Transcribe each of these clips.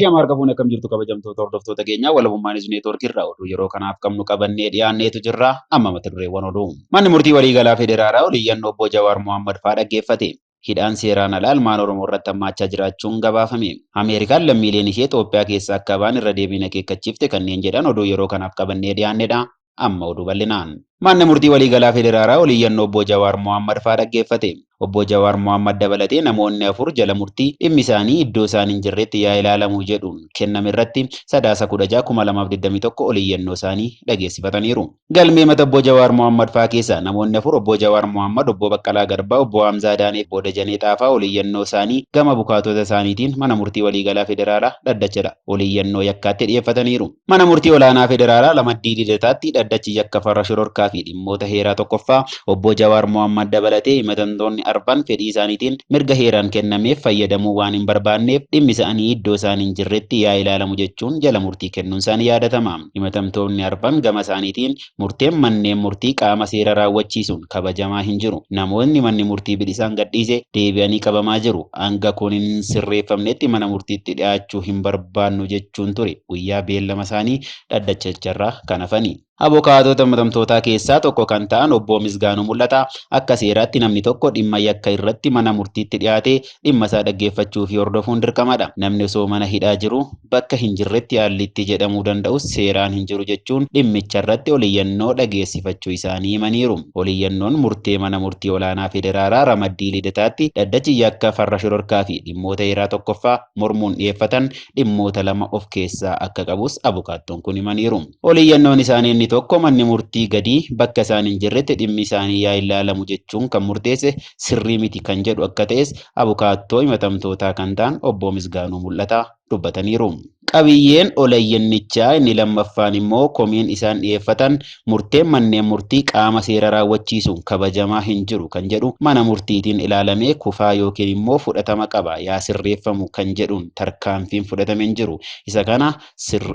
Ashee harka fuune akkam jirtu kabajamtoota hordoftoota keenyaa walabummaan News Network irraa oduu yeroo kanaaf qabnu qabannee dhiyaanneetu jirra. Amma mata dureewwan oduu. Manni murtii waliigalaa federaalaa oliyyannoo obbo Jawaar Mohammad faa dhaggeeffate. Hidhaan seeraan alaa ilmaan Oromoo irratti hammaachaa jiraachuun gabaafame. Ameerikaan lammiileen ishee Itoophiyaa keessaa akka ba'an irra deebiin akeekkachiifte kanneen jedhan oduu yeroo kanaaf qabannee dhiyaannedha. Amma oduu bal'inaan. Manni murtii waliigalaa federaalaa oliyyannoo obbo Jawaar Mohammad faa dhaggeeffate. Obbo Jawaar Mohammad dabalatee namoonni 4 jala murtii dhimmi isaanii iddoo isaan hin jirretti yaa ilaalamu jedhuun kenname irratti Sadaasa 16 2021 oliyyannoo isaanii dhageessifataniiru. Galmee mata obbo Jawaar Mohammad faa keessaa namoonni 4 obbo Jawaar Mohammad, obbo Baqqalaa Garbaa, obbo Hamzaa Daanee fi obbo Dajanee Xaafaa oliyyannoo isaanii gama bukaatota isaaniitiin mana murtii waliigalaa federaalaa dhaddacha oliyyannoo yakkaatti dhiyeeffataniiru. Mana murtii olaanaa federaalaa Lamaddii Lidataatti dhaddachi yakka farra shororkaa fi dhimmoota heeraa tokkoffaa obbo Jawaar Mohammad dabalatee himatamtoonni arfan fedhii isaaniitiin mirga heeraan kennameef fayyadamuu waan hin barbaanneef dhimmi isaanii iddoo isaan hin jirretti yaa ilaalamu jechuun jala murtii kennuun isaanii yaadatama. Himatamtoonni arfan gama isaaniitiin murteen manneen murtii qaama seera raawwachiisuun kabajamaa hin jiru. Namoonni manni murtii bilisaan gadhiise deebi'anii qabamaa jiru. Hanga kun hin sirreeffamnetti mana murtiitti dhiyaachuu hin barbaannu jechuun ture guyyaa beellama isaanii dhaddachacharraa kan hafani. Abukaatota himatamtootaa keessaa tokko kan ta'an obbo Misgaanuu Mul'ataa akka seeraatti namni tokko dhimma yakka irratti mana murtiitti dhiyaatee dhimma isaa dhaggeeffachuu fi hordofuun dirqamadha. Namni osoo mana hidhaa jiru bakka hin jirretti haalli itti jedhamuu danda'us seeraan hin jiru jechuun dhimmicha irratti oliyyannoo dhageessifachuu isaanii himaniiru. Oliyyannoon murtee mana murtii olaanaa federaalaa ramaddii Lidataatti dhaddachi yakka farra shororkaa fi dhimmoota heeraa tokkoffaa mormuun dhiyeeffatan dhimmoota lama of keessaa akka qabus abukaattoon kun himaniiru. Oliyyannoon isaanii inni tokko manni murtii gadii bakka isaan hin jirretti dhimmi isaanii yaa ilaalamu jechuun kan murteesse sirrii miti kan jedhu akka ta'es abukaattoo himatamtootaa kan ta'an obbo Misgaanuu Mul'ataa dubbataniiru. Qabiyyeen oliyyannichaa inni lammaffaan immoo komiin isaan dhiyeeffatan murteen manneen murtii qaama seera raawwachiisuun kabajamaa hin jiru kan jedhu mana murtiitiin ilaalamee kufaa yookiin immoo fudhatama qaba yaa sirreeffamu kan jedhuun tarkaanfiin fudhatame hin jiru.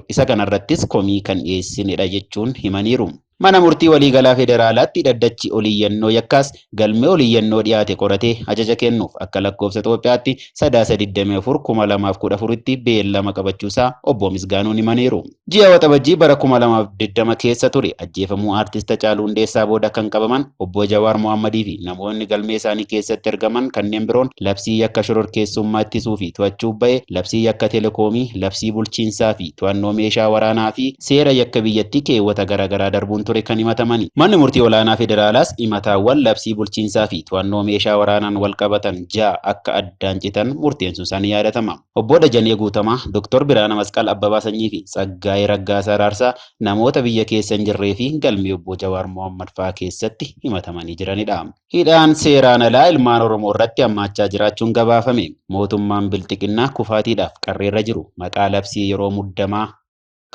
Isa kanarrattis komii kan dhiyeessinedha jechuun himaniiru. Mana murtii waliigalaa federaalaatti dhaddachi oliyyannoo yakkaas galmee oliyyannoo dhiyaate qoratee ajaja kennuuf akka lakkoofsa Itoophiyaatti Sadaasa 24 2014tti beellama qabachuusaa obbo Misgaanuun himaniiru. Ji'a Waxabajjii bara 2020 keessa ture ajjeefamuu aartist Hacaaluu Hundeessaa booda kan qabaman obbo Jawaar Mohammadii fi namoonni galmee isaanii keessatti argaman kanneen biroon labsii yakka shororkeessummaa ittisuu fi to'achuuf ba'e, labsii yakka telekoomii, labsii bulchiinsaa fi to'annoo meeshaa waraanaa fi seera yakka biyyattii keewwata garaagaraa darbuun ture kan himatamani. Manni murtii olaanaa federaalaas himataawwan labsii bulchiinsaa fi to'annoo meeshaa waraanaan walqabatan 6 akka addaan citan murteensuun isaa ni yaadatama. Obbo Dajanee Guutamaa, Dr. Biraana Masqal Abbabaa Sanyii fi Tsaggaayee Raggaasaa Araarsaa namoota biyya keessa hin jirree fi galmee obbo Jawaar Mohammad fa'aa keessatti himatamanii jiranidha. Hidhaan seeraan alaa ilmaan Oromoo irratti hammaachaa jiraachuun gabaafame. Mootummaan Bilxiginnaa kufaatiidhaaf qarreerra jiru maqaa labsii yeroo muddamaa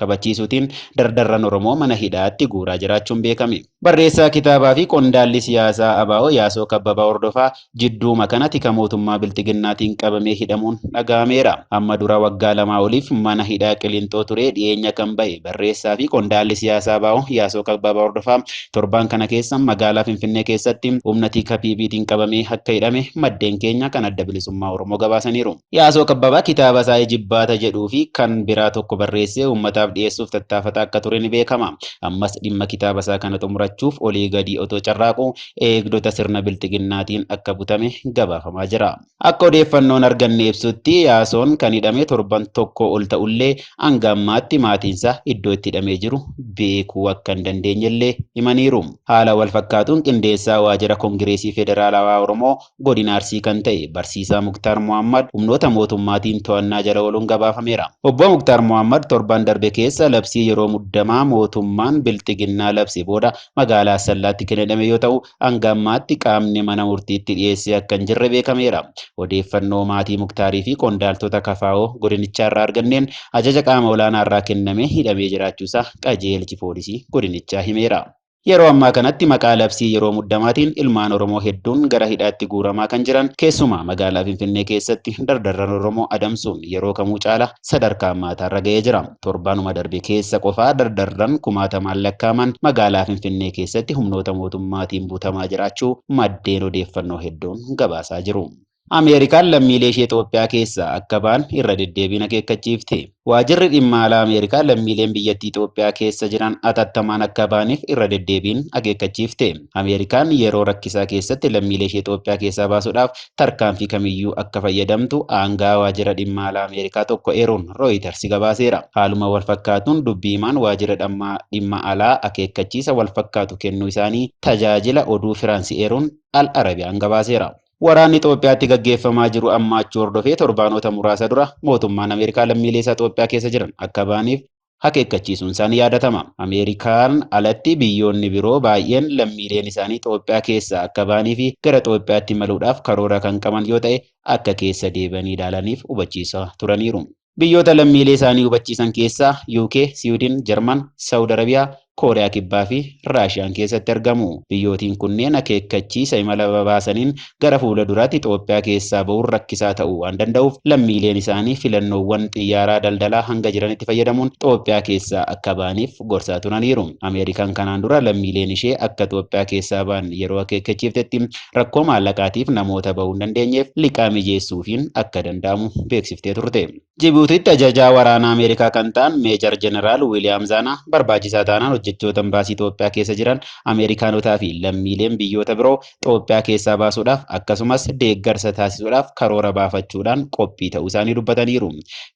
kabachiisuutiin dardarran Oromoo mana hidhaatti guuraa jiraachuun beekame. Barreessaa kitaabaa fi qondaalli siyaasaa ABO Yaasoo Kabbabaa Hordofaa jidduuma kana tika mootummaa Bilxiginnaatiin qabamee hidhamuun dhaga'ameera. Amma dura waggaa 2 oliif mana hidhaa Qilinxoo turee dhiyeenya kan ba'e barreessaa fi qondaalli siyaasaa ABO Yaasoo Kabbabaa Hordofaa torbaan kana keessa magaalaa Finfinnee keessatti humna tika PPtiin qabamee akka hidhame maddeen keenya kan Adda Bilisummaa Oromoo gabaasaniiru. Yaasoo Kabbabaa kitaaba isaa Ijibbaata jedhuu fi kan biraa tokko barreessee uummataaf dhiyeessuuf tattaafataa akka ture ni beekama. Ammas dhimma kitaaba isaa kana xumurachuuf olii gadii otoo carraaquu eegdota sirna Bilxiginnaatiin akka butame gabaafamaa jira. Akka odeeffannoon arganne ibsutti Yaasoon kan hidhame torban tokko ol ta'ullee hanga ammaatti maatiinsaa iddoo itti hidhamee jiru beekuu akka hin dandeenyellee himaniiru. Haala wal fakkaatuun qindeessaa waajjira Kongireesii Federaalawaa Oromoo godina Arsii kan ta'e Barsiisaa Muktaar Mohammad humnoota mootummaatiin to'annaa jala ooluun gabaafameera. Obbo Muktaar Mohammad torban darbe keessa labsii yeroo muddamaa mootummaan Bilxiginnaa labse booda magaalaa Asallaatti kan hidhame yoo ta'u, hanga ammaatti qaamni mana murtiitti dhiyeessee akka hin jirre beekameera. Odeeffannoo maatii Muktaarii fi qondaaltota KFO godinichaa irraa arganneen ajaja qaama olaanaa irraa kenname hidhamee jiraachuusaa qajeelchi poolisii godinichaa himeera. Yeroo ammaa kanatti maqaa labsii yeroo muddamaatiin ilmaan Oromoo hedduun gara hidhaatti guuramaa kan jiran keessumaa magaalaa Finfinnee keessatti dardarran Oromoo adamsuun yeroo kamuu caala sadarkaa hammaataarra ga'ee jira. Torbanuma darbe keessa qofaa dardarran kumaatamaan lakkaa'aman magaalaa Finfinnee keessatti humnoota mootummaatiin butamaa jiraachuu maddeen odeeffannoo hedduun gabaasaa jiru. Ameerikaan lammiilee ishee Itoophiyaa keessaa akka ba'an irra deddeebiin akeekkachiifte. Waajjirri dhimma alaa Ameerikaa lammiileen biyyattii Itoophiyaa keessa jiran atattamaan akka ba'aniif irra deddeebiin akeekkachiifte. Ameerikaan yeroo rakkisaa keessatti lammiilee ishee Itoophiyaa keessaa baasuudhaaf tarkaanfii kamiyyuu akka fayyadamtu aangaa waajjira dhimma alaa Ameerikaa tokko eeruun Rooyiters gabaaseera. Haaluma wal fakkaatuun dubbii himaan waajjira dhimma alaa akeekkachiisa wal fakkaatu kennuu isaanii tajaajila oduu Firaansi eeruun Al Arabiyaan gabaaseera. Waraanni Itoophiyaatti gaggeeffamaa jiru ammaachuu hordofee torbaanota muraasa dura mootummaan Ameerikaa lammiilee isaa Itoophiyaa keessa jiran akka ba'aniif akeekkachiisuun isaanii yaadatama. Ameerikaan alatti biyyoonni biroo baay'een lammiileen isaanii Itoophiyaa keessaa akka ba'anii fi gara Itoophiyaatti imaluudhaaf karoora kan qaban yoo ta'e akka keessa deebi'anii ilaalaniif hubachiisaa turaniiru. Biyyoota lammiilee isaanii hubachiisan keessaa UK, Siwiidin, Jarman, Saawud Arabiyaa, Kooriyaa Kibbaa fi Raashiyaan keessatti argamu. Biyyootiin kunneen akeekkachiisa imala babaasaniin gara fuula duraatti Itoophiyaa keessaa bahuun rakkisaa ta'uu waan danda'uuf lammiileen isaanii filannoowwan xiyyaaraa daldalaa hanga jiranitti fayyadamuun Itoophiyaa keessaa akka ba'aniif gorsaa turaniiru. Ameerikaan kanaan dura lammiileen ishee akka Itoophiyaa keessaa ba'an yeroo akeekkachiiftetti rakkoo maallaqaatiif namoota bahuu hin dandeenyeef liqaa mijeessuufiin akka danda'amu beeksiftee turte. Jibuutiitti ajajaa waraanaa Ameerikaa kan ta'an Meejar Jeneraal Wiiliyaam Zaanaa barbaachisaa taanaan hojjettoota imbaasii Itoophiyaa keessa jiran Ameerikaanotaa fi lammiileen biyyoota biroo Itoophiyaa keessaa baasuudhaaf akkasumas deeggarsa taasisuudhaaf karoora baafachuudhaan qophii ta'uu isaanii dubbataniiru.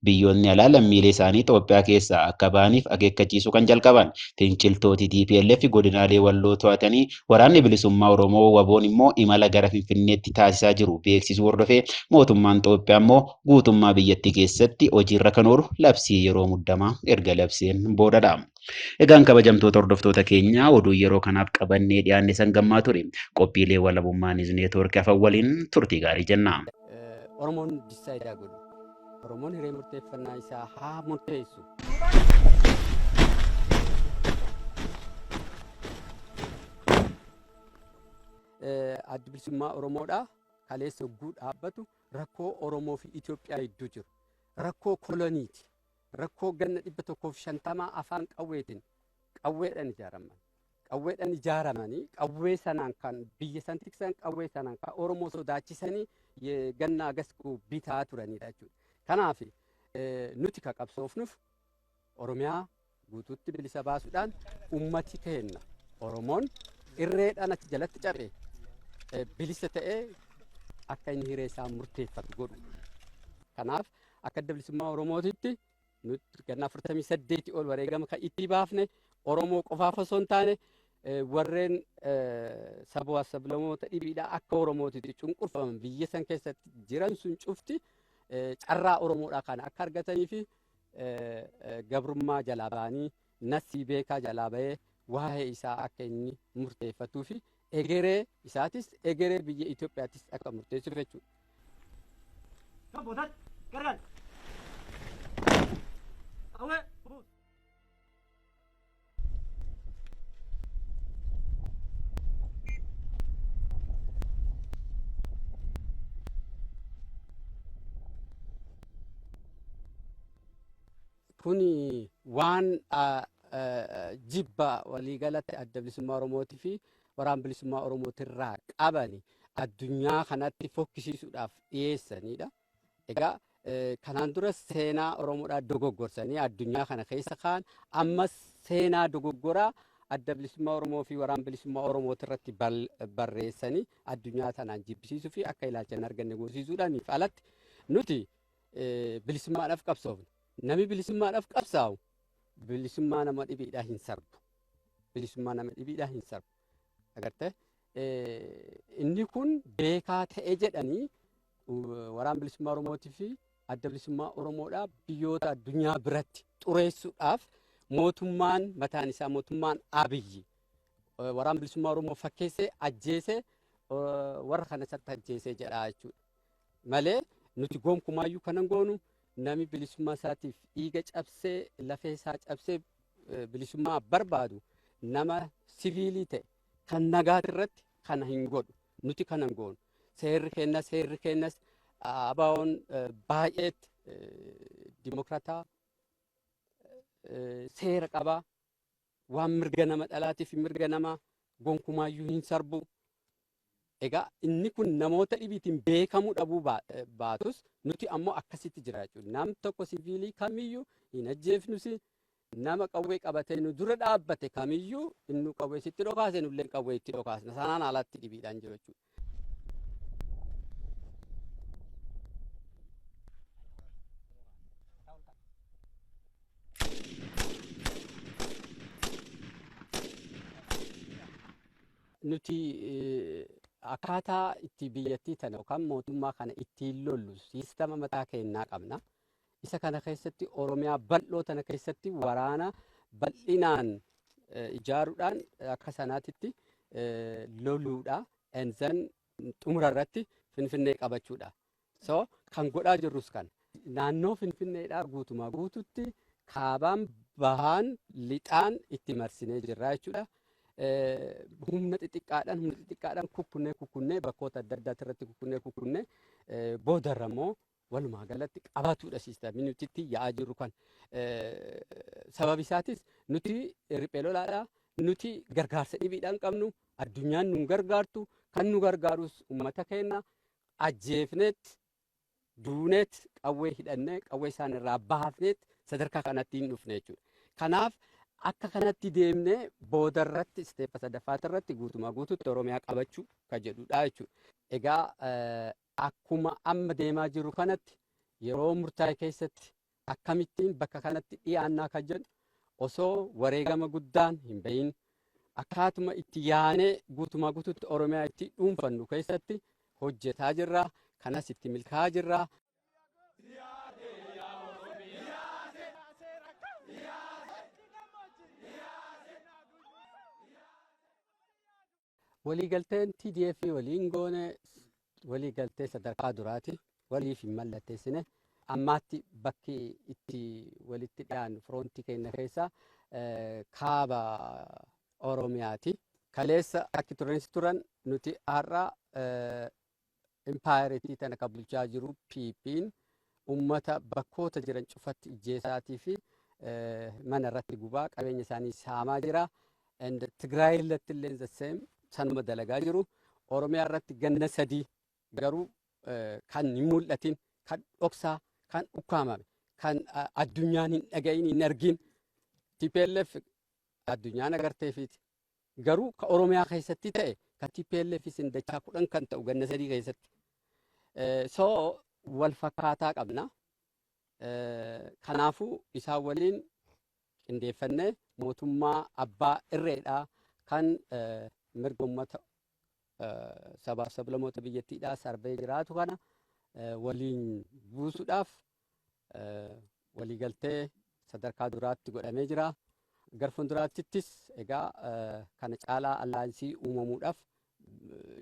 Biyyoonni alaa lammiilee isaanii Itoophiyaa keessaa akka ba'aniif akeekkachiisuu kan jalqaban finciltooti TPLF godinaalee Walloo to'atanii waraanni bilisummaa Oromoo WBOn immoo imala gara Finfinneetti taasisaa jiru beeksisuu hordofee mootummaan Itoophiyaa immoo guutummaa biyyattii keessatti hojiirra kan oolu labsii yeroo muddamaa erga labseen boodadha. Egaan kabajamtoota hordoftoota keenyaa oduu yeroo kanaaf qabannee dhiyaanne sangammaa ture. Qophiilee walabummaa Niiz Neetwoorkii hafan waliin turtii gaarii jenna. Oromoon decide godhu. Oromoon hiree murteeffannaa isaa haa murteessu. Addi Bilisummaa Oromoodha. Kaleessa hogguu dhaabbatu rakkoo Oromoo fi Itoophiyaa gidduu jiru. Rakkoo koloniiti. Rakkoo ganna 150 afaan qawweetiin qawweedhaan ijaaraman. Qawweedhaan ijaaramanii qawwee sanaan kan biyya san tiksan, qawwee sanaan kan Oromoo sodaachisanii ganna agas bitaa turanidha jechuudha. Kanaaf nuti ka qabsoofnuuf Oromiyaa guutuutti bilisa baasuudhaan ummati keenya Oromoon irreedhaan achi jalatti cabee bilisa ta'ee akka inni hiree isaa murteeffatu godhu. Kanaaf akka Adda Bilisummaa Oromootitti nuti ganna 48 ol wareegama kan itti baafne Oromoo qofaaf osoo hin taane warreen sabaa sablamoota dhibiidhaa akka Oromootitti cunqurfaman biyya san keessatti jiran sun cufti carraa Oromoodhaa kana akka argatanii fi gabrummaa jalaa ba'anii nasii beekaa jalaa ba'ee waa'ee isaa akka inni murteeffatuu fi egeree isaatis egeree biyya Itoophiyaattis akka murteessuuf jechuudha. Kuni waan jibba waliigalatti Adda Bilisummaa Oromootii fi Waraana Bilisummaa Oromootirraa qabani addunyaa kanatti fokkisiisuudhaaf dhiyeessanidha. Egaa kanaan dura seenaa Oromoodhaa dogoggorsanii addunyaa kana keessa kaan ammas seenaa dogoggoraa Adda Bilisummaa Oromoo fi Waraana Bilisummaa Oromootirratti barreessanii addunyaa tanaan jibbisiisuu fi akka ilaalcha hin arganne goosisuudhaaniif alatti nuti bilisummaadhaaf qabsoofna. Nami bilisummaadhaaf qabsaa'u bilisummaa nama dhibiidhaa hin sarbu. Bilisummaa nama dhibiidhaa hin sarbu. Agartee inni kun beekaa ta'e jedhanii Waraana Bilisummaa Oromootii fi Adda Bilisummaa Oromoodhaa biyyoota addunyaa biratti xureessuudhaaf mootummaan mataan isaa mootummaan Abiyyi Waraana Bilisummaa Oromoo fakkeessee ajjeesee warra kana isatti ajjeesee jedha jechuudha. Malee nuti gonkumaayyuu kanan goonu nami bilisummaa isaatiif dhiiga cabsee lafee isaa cabsee bilisummaa barbaadu nama siviilii ta'e kan nagaati irratti kana hin godhu. Nuti kana hin goonu. Seerri kennas ABO'n baay'eetti dimokraataa seera qabaa, waan mirga nama dhalaatiif mirga nama gonkumaayyuu hin sarbu. Egaa inni kun namoota dhibiitiin beekamuu dhabuu baatus nuti ammoo akkasitti jira jechuudha. Nam tokko siviilii kamiyyuu hin ajjeefnus, nama qawwee qabatee nu dura dhaabbate kamiyyuu inni qawwee sitti dhokaase nullee qawwee itti dhokaasna. Sanaan alatti dhibiidhaan jiru jechuudha. Nuti akkaataa itti biyyattii tana yookaan mootummaa kana ittiin lollu siistama mataa keenyaa qabna. Isa kana keessatti Oromiyaa bal'oo tana keessatti waraana bal'inaan ijaaruudhaan akka sanaatitti loluudha. And then xumura irratti Finfinnee qabachuudha. So kan godhaa jirrus kana. Naannoo Finfinneedhaa guutumaa guututti kaabaan, bahaan, lixaan itti marsinee jirra jechuudha. Humna xixiqqaadhaan kukkunnee bakkoota adda addaati irratti kukkunnee boodarra immoo walumaa galatti qabatuudha siistamii nuti itti yaa'aa jirru kan. Sababi isaatis nuti riphee lolaadha. Nuti gargaarsa dhibiidhaan qabnu, addunyaan nu gargaartu, kan nu gargaarus uummata keenya ajjeefneet, duuneet, qawwee hidhannee qawwee isaan irraa baafneet sadarkaa kanatti hin dhufne jechuudha. Kanaaf akka kanatti deemnee boodarratti isteeppa sadaffaati irratti guutumaa guututti Oromiyaa qabachuu kan jedhudha jechuudha. Egaa akkuma amma deemaa jiru kanatti yeroo murtaa'e keessatti akkamittiin bakka kanatti dhiyaannaa kan jedhu osoo wareegama guddaan hin bahin akkaatuma itti yaanee guutumaa guututti Oromiyaa itti dhuunfannu keessatti hojjetaa jirra. Kanas itti milkaa'aa jirra. Waliigalteen TDF waliin goone waliigaltee sadarkaa duraati. Waliif hin mallatteessine. Ammaatti bakki itti walitti dhiyaannu firoontii keenya keessa kaaba Oromiyaati. Kaleessa akki tureensi turan nuti har'a impaayeritii tana kan bulchaa jiru PP'n uummata bakkoota jiran cufatti ijjeesaatii fi mana irratti gubaa qabeenya isaanii saamaa jira. And Tigraay irratti illee the same sanuma dalagaa jiru. Oromiyaa irratti ganna sadii garuu kan hin mul'atin, kan dhoksaa, kan ukkaamame, kan addunyaan hin dhaga'iin hin argin TPLF addunyaan agarteefiiti. Garuu ka Oromiyaa keessatti ta'e ka TPLF isin dachaa 10 kan ta'u ganna sadii keessatti. So wal fakkaataa qabna. Kanaafuu isaan waliin qindeeffannee mootummaa abbaa irreedhaa kan mirga uummata sabaaf sablammoota biyyattiidhaa sarbee jiraatu kana waliin buusuudhaaf waliigaltee sadarkaa duraatti godhamee jira. Gara fuulduraattis egaa kana caalaa allaansii uumamuudhaaf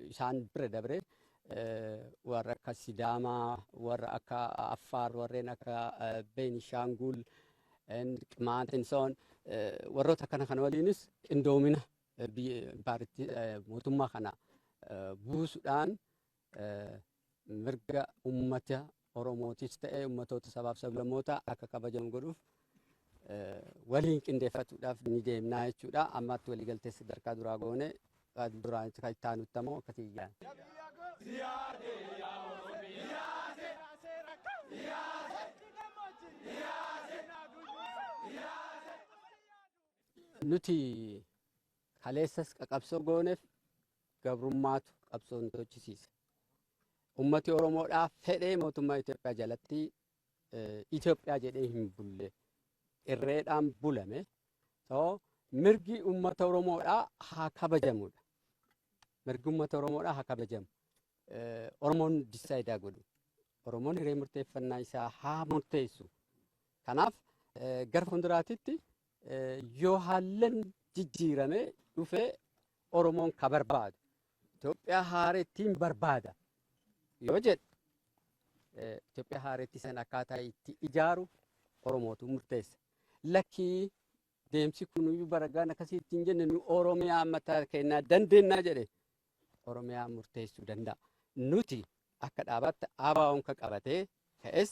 isaan bira dabre warra akka Sidaamaa, warra akka Affaar, warreen akka Beenishaangul, Qimaant and so on warroota akkana kana waliinis qindoomina mootummaa kana buusuudhaan mirga uummata Oromootis ta'e uummatoota sabaaf sablammoota akka kabajamu godhuuf waliin qindeeffatuudhaaf ni deemnaa jechuudha. Ammaatti waliigaltee sadarkaa duraa goone duraan kan itti aanutti ammoo akkasii yaana. Nuti kaleessas qaqabsoo gooneef gabrummaatu qabsoon tochisiise. Ummati Oromoodhaa fedhee mootummaa Itoophiyaa jalatti Itoophiyaa jedhee hin bulle. Irreedhaan bulame. So mirgi uummata Oromoodhaa haa kabajamudha. Mirgi uummata Oromoodhaa haa kabajamu. Oromoon decide godhu. Oromoon hiree murteeffannaa isaa haa murteessu. Kanaaf gara fuulduraatitti yoo haallan jijjiirame dhufee Oromoon ka barbaadu Itoophiyaa haarettiin barbaada yoo jedhe Itoophiyaa haaretti san akkaataa itti ijaaru Oromootu murteessa. Lakkii deemsi kunuyyuu baragaan akkasii ittiin jenne nu Oromiyaa mataa keenyaa dandeennaa jedhe Oromiyaa murteessuu danda'a. Nuti akka dhaabaatti ABO'n kan qabatee ka'es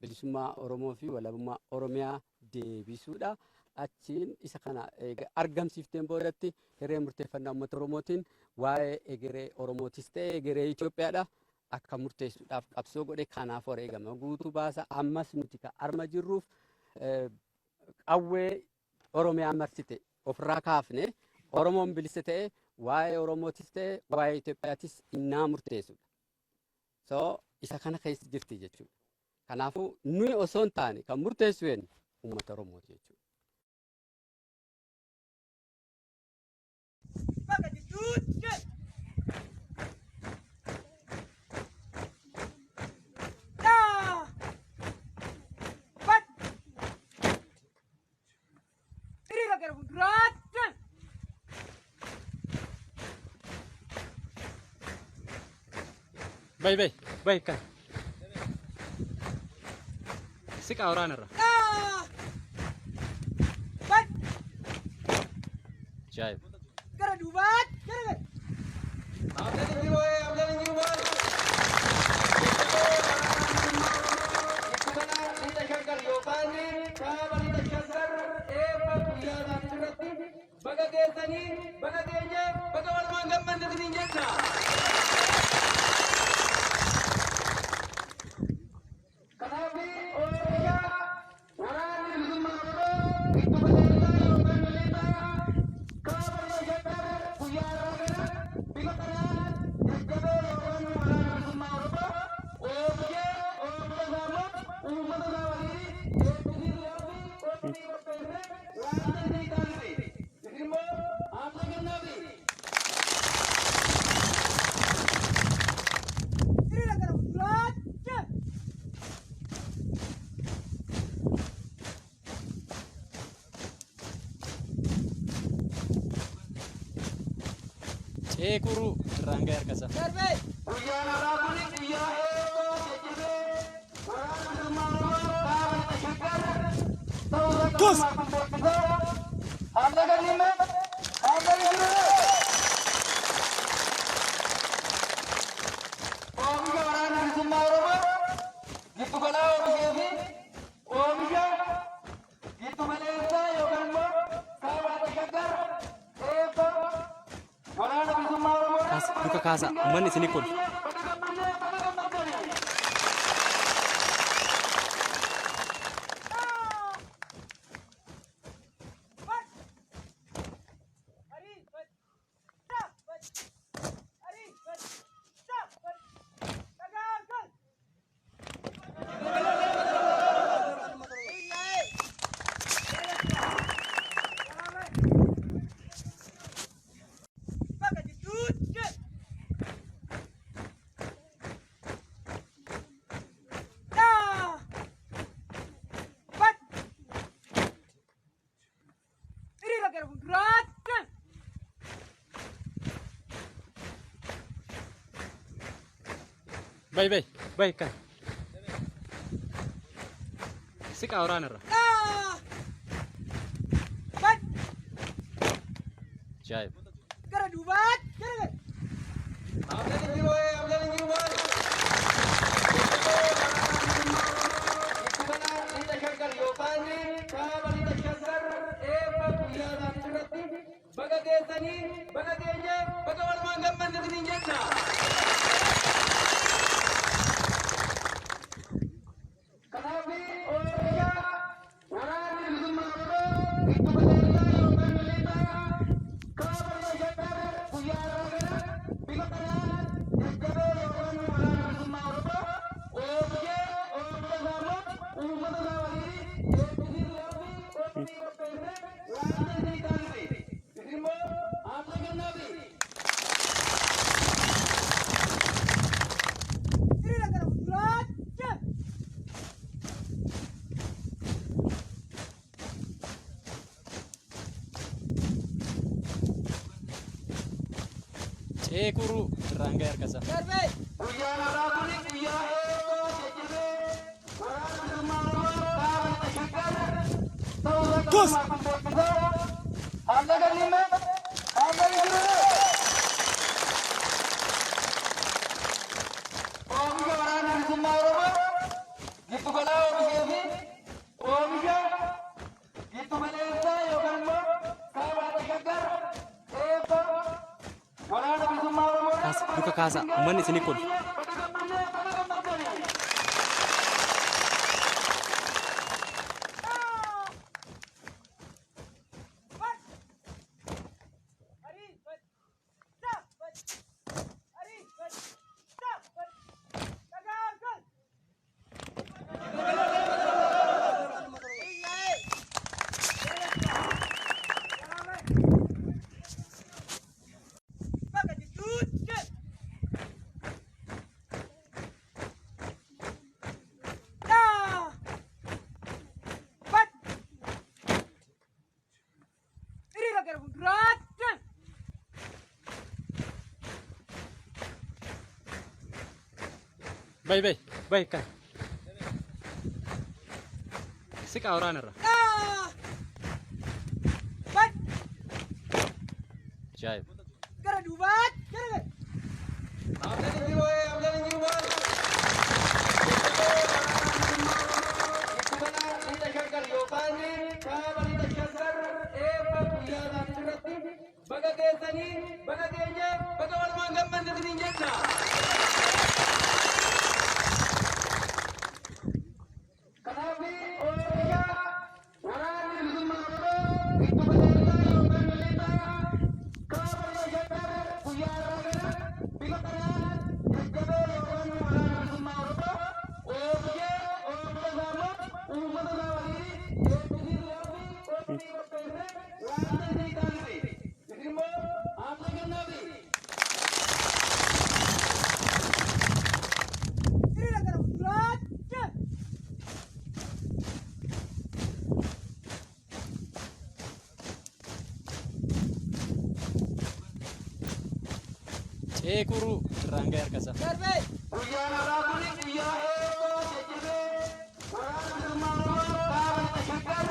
bilisummaa Oromoo fi walabummaa Oromiyaa deebisuudha. Achiin isa kana argamsiifteen boodatti hiree murteeffannaa uummata Oromootiin waa'ee egeree Oromootis ta'e egeree Itoophiyaadha akka murteessuudhaaf qabsoo godhe. Kanaaf wareegama guutuu baasa. Ammas nuti kan arma jirruuf qawwee Oromiyaa marsite ofirraa kaafne Oromoon bilisa ta'e waa'ee Oromootis ta'e waa'ee Itoophiyaatis innaa murteessudha. So isa kana keessa jirti jechuudha. Kanaafuu nuyi osoo hin taane kan murteessu eenyu? Uummata Oromooti jechuudha. Bakka jidduutti. Bat. Hiriira gara fuulduraatti. Bay bay bay kan. Siqa waraanarra. Bat. Ajaa'ib. Gara duubaatti. Gara gara. Baga geessanii, baga geenye, baga walumaan gammanne isiniin jenna. Kanaaf oomisha waraanni bilisummaa Oromoo giddu galeessaa yookaan lixaa kaaba lixa Shaggar guyyaa har'aa kana bifa kanaan jajjabee yookaan waraana bilisummaa Oromoo oomishee oomisha isaa immoo uummata isaa waliin eebbisiisuudhaaf qophii qopheessee waan isinii taasise. Isin immoo haamsa kennaafi. Hiriira gara fuulduraatti. Ceekuruu irraan ga'e harkasa. Darbee. Guyyaan har'aa kun guyyaa eeboo jajjabee waraana bilisummaa Oromoo kaaba lixa Shaggar ta'uu isaa qabatamaa kun beeksisaa. Haamsa kennimme, haamsa kennimme. Oomisha waraana bilisummaa Oromoo giddu galaa oomishee fi oomisha giddu galeessaa yookaan immoo kaaba lixa Shaggar eebba waraana bilisummaa Oromoo. Kaasa, luka kaasa. Uummanni isinii kolfa. Baga gammannee, baga gammaddanii. Bat. Ari. Bat. Bat. Ari. Bat. Bat. Dhagaa. Bakka jidduutti. Bat. Hiriira gara fuulduraatti. Bay bay bay kan. Siqa waraanarra. Bat. Ajaa'ib. Gara duubaatti. Gara gara. Baga geessanii, baga geenye, baga walumaan gammanne isiniin jenna. Kanaaf oomisha waraanni bilisummaa Oromoo giddu galeessaa yookaan lixaa kaaba lixa Shaggar guyyaa har'aa kana bifa kanaan jajjabee yookaan waraana bilisummaa Oromoo oomishee oomisha isaa immoo uummata isaa waliin eebbisiisuudhaaf qophii qopheessee waan isinii taasise. Isin immoo haamsa kennaafi. Hiriira gara fuulduraatti. Ceekuruu irraan ga'e harkasa. Darbee. Guyyaan har'aa kun guyyaa eeboo jajjabee waraana bilisummaa Oromoo kaaba lixa Shaggar ta'uu isaa qabatamaa kun beeksisaa. Haamsa kennimme, haamsa kennimme. Oomisha waraana bilisummaa Oromoo giddu galaa oomishee fi oomisha giddu galeessaa Luka kaasaa. Uummanni isinii kolfa. Hiriira gara fuulduraatti. Bayi bayi bayi kana. Siqaa waraanarra. Ajaa'iba. Gara duubaatti gara. Baga geessanii, baga geenye, baga walumaan gammanne isiniin jenna. Kanaaf oomisha waraanni bilisummaa Oromoo giddu galeessaa yookaan lixaa kaaba shaggar guyyaa irraa kana bifa kanaan jajjabee yookaan waraana bilisummaa Oromoo oomishee oomisha isaa immoo uummata isaa waliin eebbisiisuudhaaf qophii qopheessee waan isinii taasise. Isin immoo haamsa kennaafi. Hiriira gara fuulduraatti. Ceekuruu irraan ga'e harka isaa. Darbee. Guyyaan har'aa kun guyyaa eebboo jajjabee waraana bilisummaa Oromoo kaaba lixa shaggar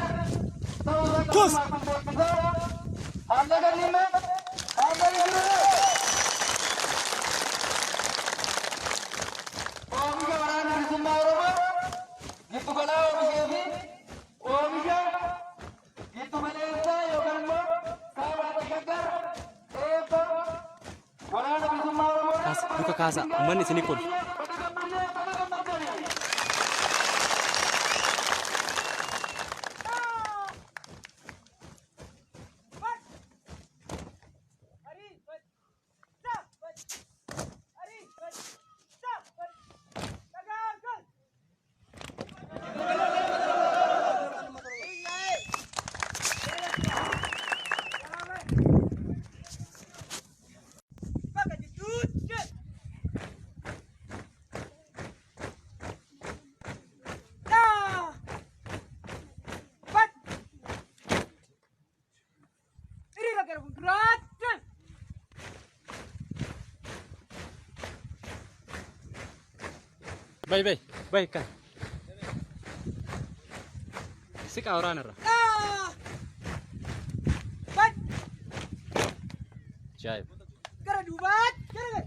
ta'uu isaa kan beeksisaa. Haamsa kennimme, haamsa kennimme. Oomisha waraana bilisummaa Oromoo giddu galaa oomishee fi oomisha giddu galeessaa yookaan immoo kaaba lixa shaggar eebba waraana bilisummaa Oromoo. Kaasa. Luka kaasaa. Uummanni isinii kolfa. Baga gammannee, baga gammaddanii. Bakka jidduutti. Hiriira gara fuulduraatti. Bayi bayi bayi kana. Siqaa waraanarra. Ajaa'iba. Gara duubaatti gara.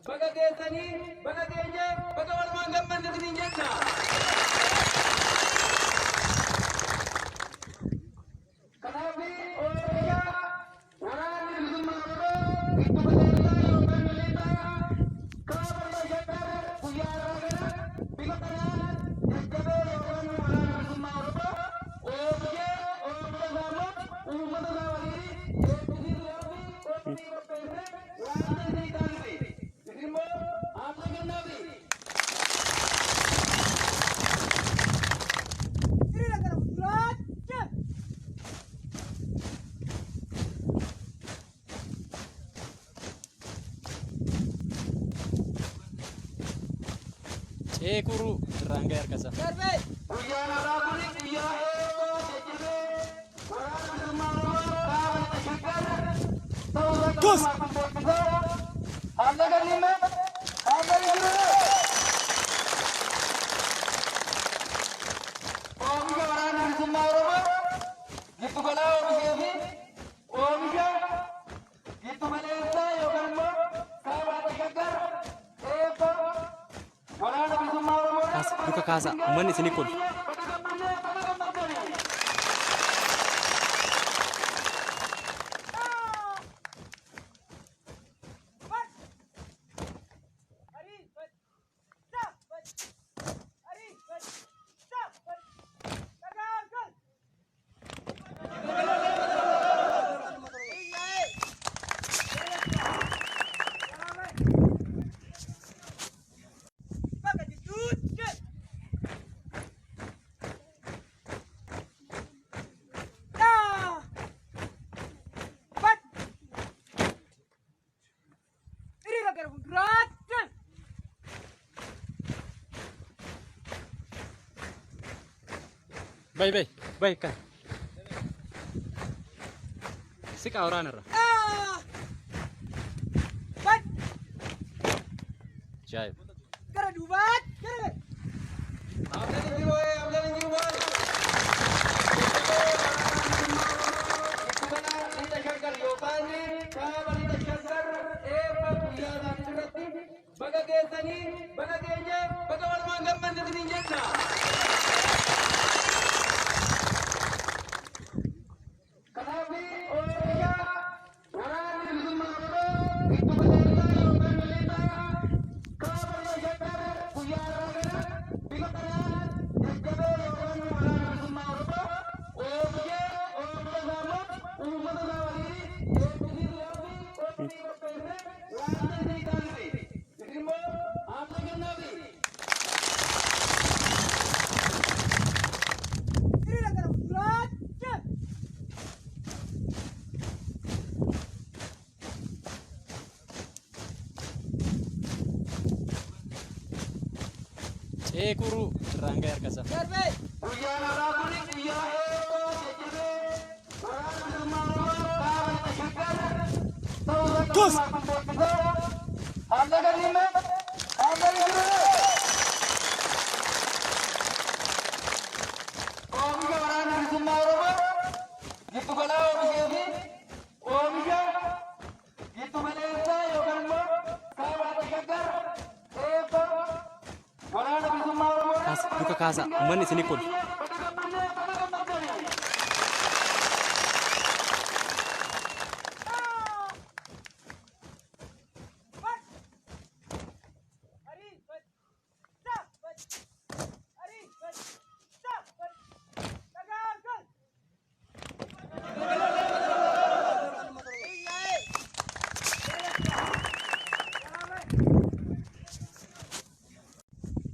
Baga geessanii, baga geenye, baga walumaan gammanne isiniin jenna. Kanaaf oomisha waraanni bilisummaa Oromoo giddu galeessaa yookaan lixaa kaaba lixa shaggar guyyaa har'aa kana bifa kanaan jajjabee yookaan waraana bilisummaa Oromoo oomishee oomisha isaa immoo uummata isaa waliin eebbisiisuudhaaf qophii qopheessee waan isinii taasise. Isin immoo haamsa kennaafi. Hiriira gara fuulduraatti. Ceekuruu irraan ga'e harka isaa. Darbee. Guyyaan har'aa kun guyyaa eebboo jajjabee waraana bilisummaa Oromoo kaaba lixa shaggar ta'uu isaa kan beeksisaa. Haamsa kennimme, haamsa kennimme. Oomisha waraana bilisummaa Oromoo giddu galaa oomishee fi oomisha giddu galeessaa yookaan immoo kaaba lixa shaggar eebba waraana bilisummaa Oromoo. Kaasa uummanni isinii kolfa. Baga gammannee, baga gammaddanii. Bakka jidduutti. Hiriira gara fuulduraatti. Bayi bayi bayi kan. Siqaa waraanarra. Ajaa'iba. Gara duubaatti gara. Baga geessanii, baga geenye, baga walumaan gammanne isiniin jenna. Kanaaf oomisha waraanni bilisummaa Oromoo giddu galeessaa yookaan lixaa kaaba shaggar guyyaa har'aa kana bifa kanaan jajjabee yookaan waraana bilisummaa Oromoo oomishee oomisha isaa immoo uummata isaa waliin eebbisiisuudhaaf qophii qopheessee waan isinii taasise. Isin immoo haamsa kennaafi. Hiriira gara fuulduraatti. Ceekuruu irraan ga'e harkasaa. Darbee. Guyyaan har'aa kun guyyaa eebbaa jajjabee waraana bilisummaa Oromoo kaaba lixa shaggar ta'uu isaa kun beeksisee haamsa kennimme haamsa kennimme. Oomisha waraana bilisummaa Oromoo giddu galaa oomishee fi oomisha giddu galeessaa yookaan immoo kaaba lixa shaggar eebba waraana bilisummaa Oromoo. Kaasa luka kaasa uummanni isinii kolfa. Baga gammannee, baga gammaddanii.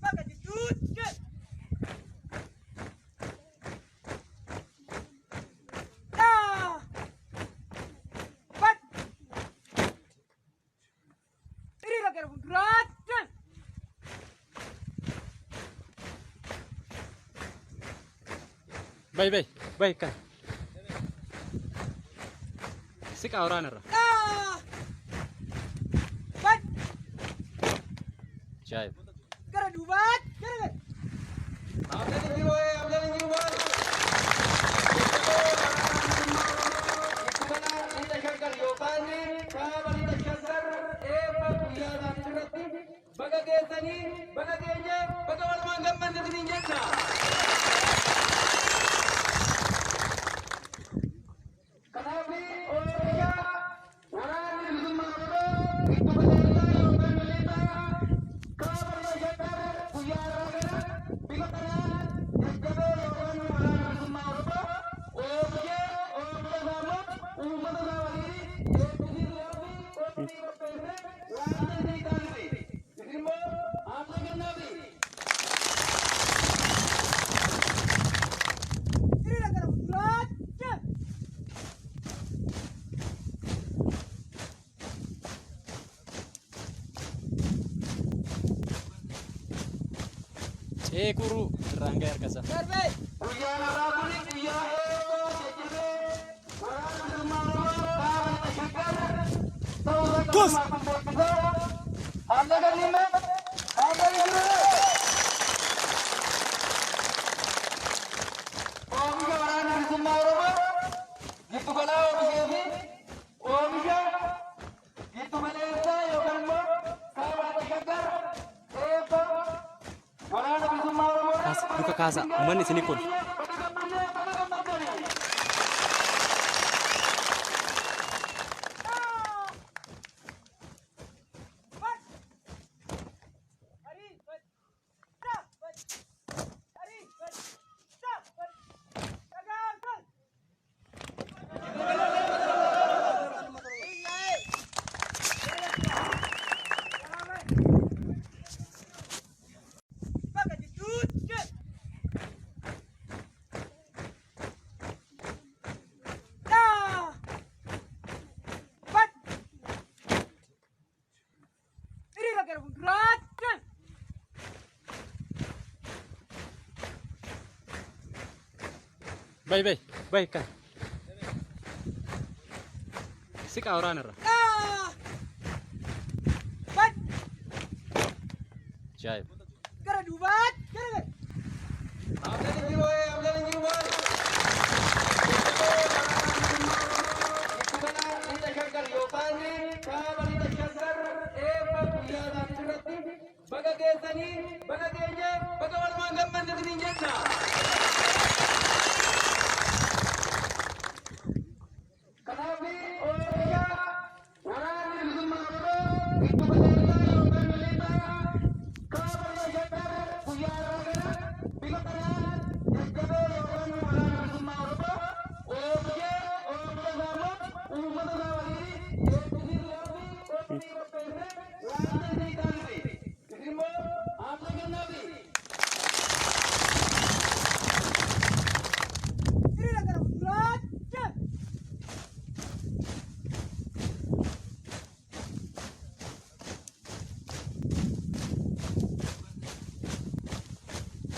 Bakka jidduutti. Hiriira gara fuulduraatti. Bayi bayi bayi kan. Siqaa waraanarra. Ajaa'iba. Gara duubaatti gara. Baga geessanii, baga geenye, baga walumaan gammanne isiniin jenna. Kanaaf oomisha waraanni bilisummaa Oromoo giddu galeessaa yookaan lixaa kaaba lixa shaggar guyyaa har'aa kana bifa kanaan jajjabee yookaan waraana bilisummaa Oromoo oomishee oomisha isaa immoo uummata isaa waliin eebbisiisuudhaaf qophii qopheessee waan isinii taasise. Isin immoo haamsa kennaafi. Hiriira gara fuulduraatti. Ceekuruu irraan ga'e harkasaa. Darbee. Guyyaan har'aa kun guyyaa eebbaa jajjabee waraana bilisummaa Oromoo kaaba lixa shaggar ta'uu isaa kun beeksisee haamsa kennimme haamsa kennimme. Oomisha waraana bilisummaa Oromoo giddu galaa oomishee fi oomisha giddu galeessaa yookaan immoo kaaba lixa shaggar eebba waraana bilisummaa Oromoo. Kaasa uummanni isinii kolfa. Bakka jidduutti deemi. Daa! Bad! Hiriira gara fuulduraatti deemi. Bayi bayi bayi kana. Siqaa waraanarra. Daa! Bad! Ajaa'iba. Gara duubaatti garagali. Baga geessanii, baga geenye, baga walumaan gammanne isiniin jenna. Kanaaf oomisha waraanni bilisummaa Oromoo giddu galeessaa yookaan lixaa kaaba shaggar guyyaa irraa kana bifa kanaan jajjabee yookaan waraana bilisummaa Oromoo oomishee oomisha isaa immoo uummata isaa waliin eebbisiisuudhaaf qophii qopheessee waan isinii taasise. Isin immoo haamsa kennaafi. Hiriira gara fuulduraatti deemi.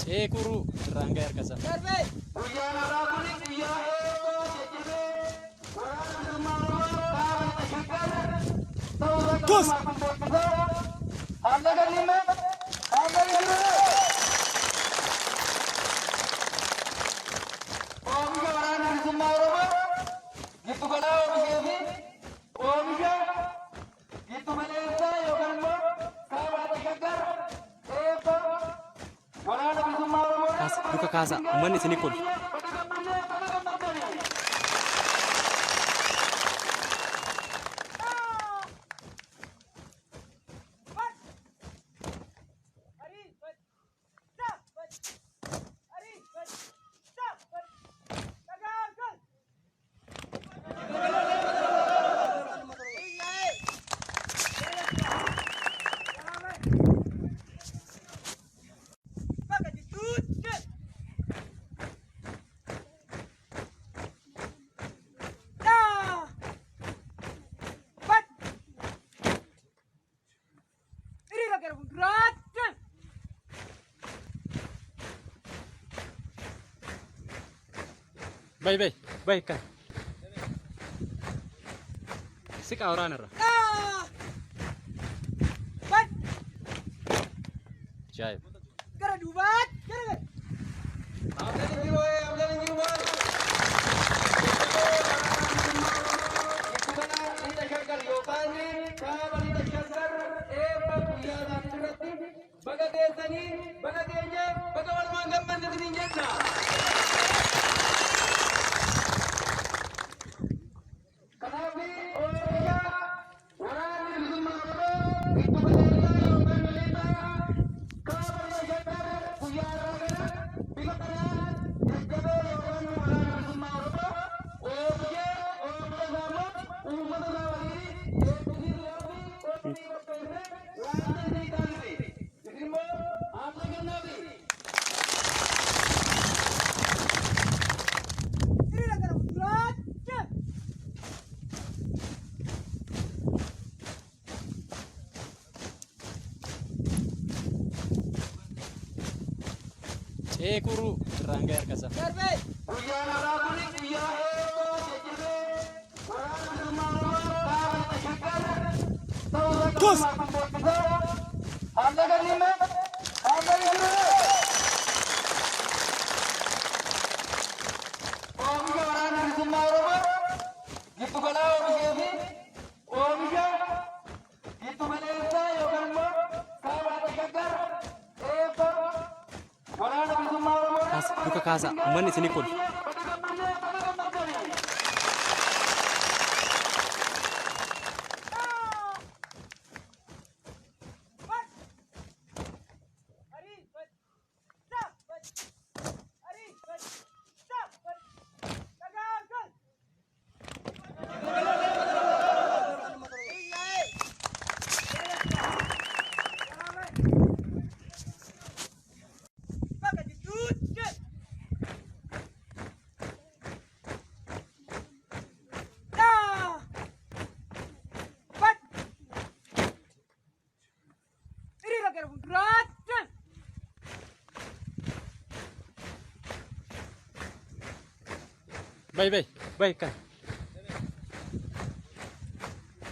Ceekuruu irraan ga'e harka isaa. Darbee! Guyyaan har'aa kun guyyaa eebbaa jajjabee waraana bilisummaa Oromoo kaaba lixa shaggar ta'uu isaa qabatamaa kun beeksisaa. Haamsa kennimme, haamsa kennimme. Oomisha waraana bilisummaa Oromoo giddu galaa oomishee fi oomisha giddu galeessaa yookaan immoo kaaba lixa shaggar eebba waraana bilisummaa Oromoo. Kaasa luka kaasa uummanni isinii kolfa. Baga gammannee, baga gammaddanii. Daa! Bad! Arii! Bad! Daa! Bad! Arii! Bad! Daa! Bad! Dhagaa gal! Bakka jidduutti deemi. Daa! Bad! Hiriira gara fuulduraatti deemi. Bayi bayi bayi kana. Siqaa waraanarra. Daa! Bad! Ajaa'iba. Gara duubaatti garagali. Baga geessanii, baga geenye, baga walumaan gammanne isiniin jenna. Kanaaf oomisha waraanni bilisummaa Oromoo giddu galeessaa yookaan lixaa kaaba lixa shaggar guyyaa har'aa kana bifa kanaan jajjabee yookaan waraana bilisummaa Oromoo oomishee oomisha isaa immoo uummata isaa waliin eebbisiisuudhaaf qophii qopheessee waan isinii taasise. Isin immoo haamsa kennaafi. Hiriira gara fuulduraatti deemi. Ceekuruu irraan ga'e harka isaa. Darbee! Guyyaan har'aa kun guyyaa eebbaa jajjabee waraana bilisummaa Oromoo kaaba lixa shaggar ta'uu isaa qabatamaa kun beeksisaa. Haamsa kennimme, haamsa kennimme. Oomisha waraana bilisummaa Oromoo giddu galaa oomishee fi oomisha giddu galeessaa yookaan immoo kaaba lixa shaggar eebba waraana bilisummaa Oromoo. Luka kaasaa. Uummanni isinii kolfa. Baga gammannee, baga gammaddanii. Hiriira gara fuulduraatti. Bayi bayi bayi kan.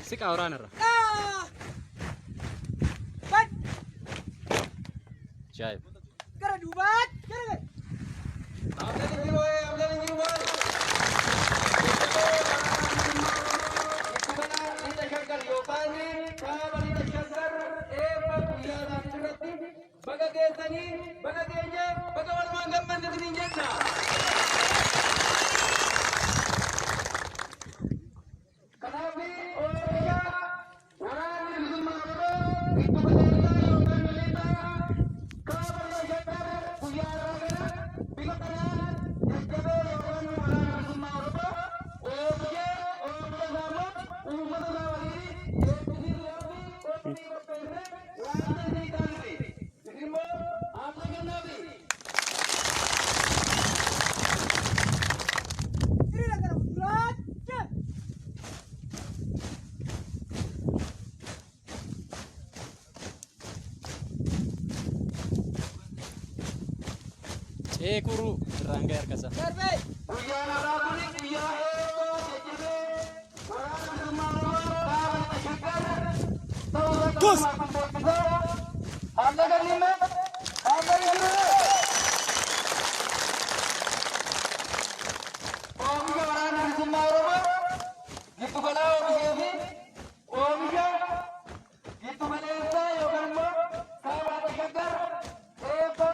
Siqaa waraanarra. Bad Ajaa'iba. gara duubaatti gara Baga geessanii, baga geenye, baga walumaan gammanne isiniin jenna. Kanaaf oomisha waraanni bilisummaa Oromoo giddu galeessaa yookaan lixaa kaaba shaggar guyyaa har'aa kana bifa kanaan jajjabee yookaan waraana bilisummaa Oromoo oomishee oomisha isaa immoo uummata isaa waliin eebbisiisuudhaaf qophii qopheessee waan isinii taasise. Isin immoo haamsa kennaafi. Hiriira gara fuulduraatti. Ceekuruu irraan ga'e harkasaa. Darbee. Guyyaan har'aa kun guyyaa eeboo jajjabee waraana bilisummaa Oromoo kaaba lixa shaggar ta'uu irratti kun beeksisee haamsa kennimme haamsa kennimme. Oomisha waraana bilisummaa Oromoo giddu galaa oomishee fi oomisha giddu galeessaa yookaan immoo kaaba lixa shaggar eebba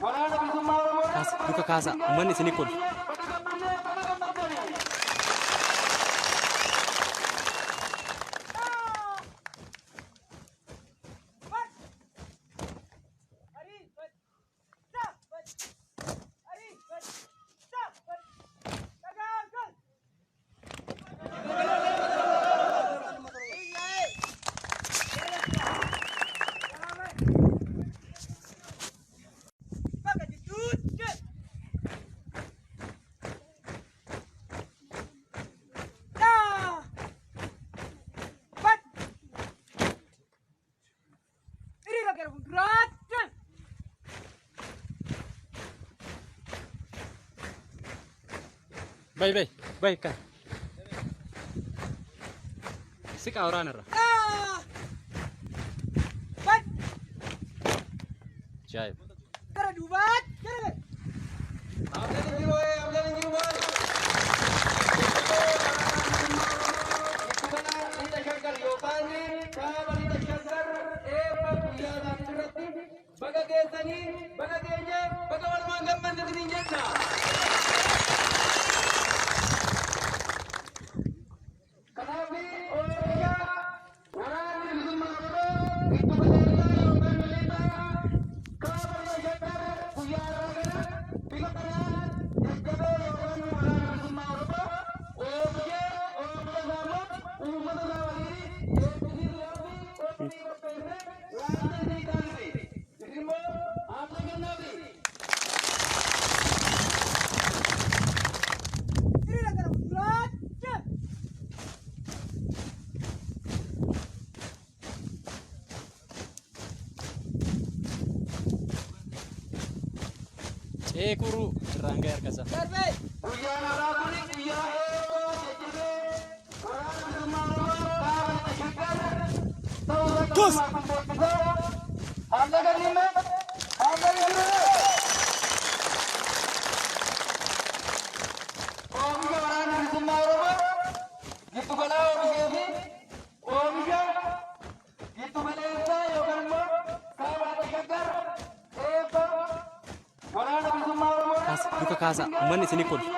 waraana bilisummaa Oromoo. Kaasa. Luka kaasaa. Uummanni isinii kolfa. Baga gammannee, baga gammaddanii. Bakka jidduutti. Bad. Hiriira gara fuulduraatti. Bayi bayi bayi kan. Siqaa waraanarra. Bad Ajaa'iba. gara duubaatti gara. Baga geessanii, baga geenye, baga walumaan gammanne isiniin jenna. Kanaaf oomisha waraanni bilisummaa Oromoo giddu galeessaa yookaan lixaa kaaba lixa shaggar guyyaa har'aa kana bifa kanaan jajjabee yookaan waraana bilisummaa Oromoo oomishee oomisha isaa immoo uummata isaa waliin eebbisiisuudhaaf qophii qopheessee waan isinii taasise. Isin immoo haamsa kennaafi. Hiriira gara fuulduraatti. Ceekuruu irraan ga'e harkasaa. Darbee. Guyyaan har'aa kun guyyaa eeboo jajjabee waraana bilisummaa Oromoo kaaba lixa shaggar ta'uu irratti kun beeksisee haamsa kennimme haamsa kennimme. Oomisha waraana bilisummaa Oromoo giddu galaa oomishee fi oomisha giddu galeessaa yookaan immoo kaaba lixa shaggar eebba waraana bilisummaa Oromoo. Kaasa uummanni isinii kolfa.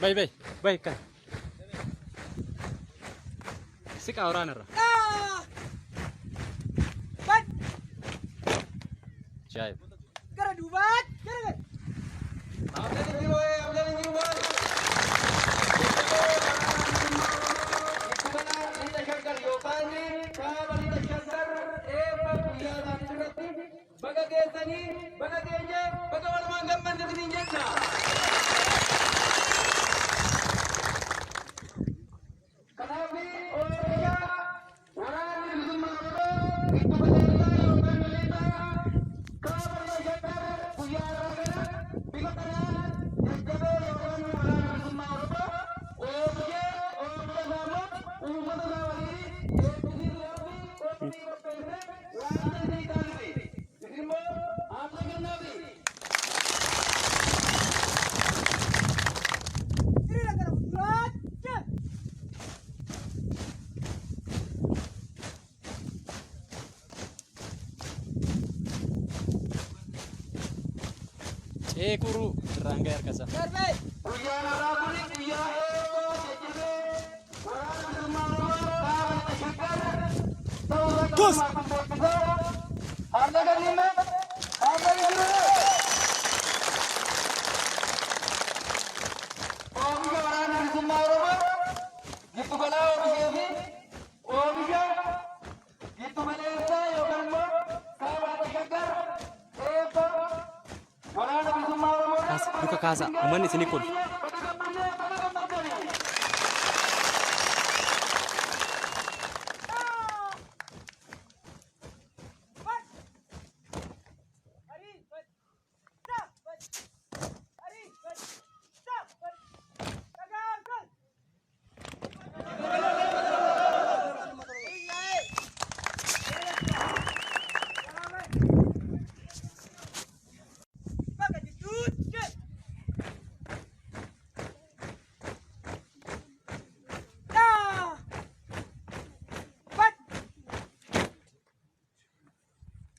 Bayi bayi bayi kana. Siqaa waraanarra. Ajaa'ib. Gara duubaatti gara Baga geessanii, baga geenye, baga walumaan gammanne isiniin jecha. Kanaaf oomisha waraanni bilisummaa Oromoo giddu galeessaa yookaan lixaa kaaba shaggar guyyaa har'aa kana bifa kanaan jajjabee yookaan waraana bilisummaa Oromoo oomishee oomisha isaa immoo uummata isaa waliin eebbisiisuudhaaf qophii qopheessee waan isinii taasise. Isin immoo haamsa kennaafi. Hiriira gara fuulduraatti. Ceekuruu irraan ga'e harkasaa. Darbee. Guyyaan har'aa kun guyyaa eeboo jajjabee waraana bilisummaa Oromoo kaaba lixa shaggar ta'uu isaa kun beeksisee haala galime haala galime. Oomisha waraana bilisummaa Oromoo giddu galaa oomishee fi oomisha giddu galeessaa yookaan immoo kaaba lixa shaggar eebba waraana bilisummaa Oromoo. Kaasa luka kaasa uummanni isinii kolfa. Baga gammannee, baga gammaddanii.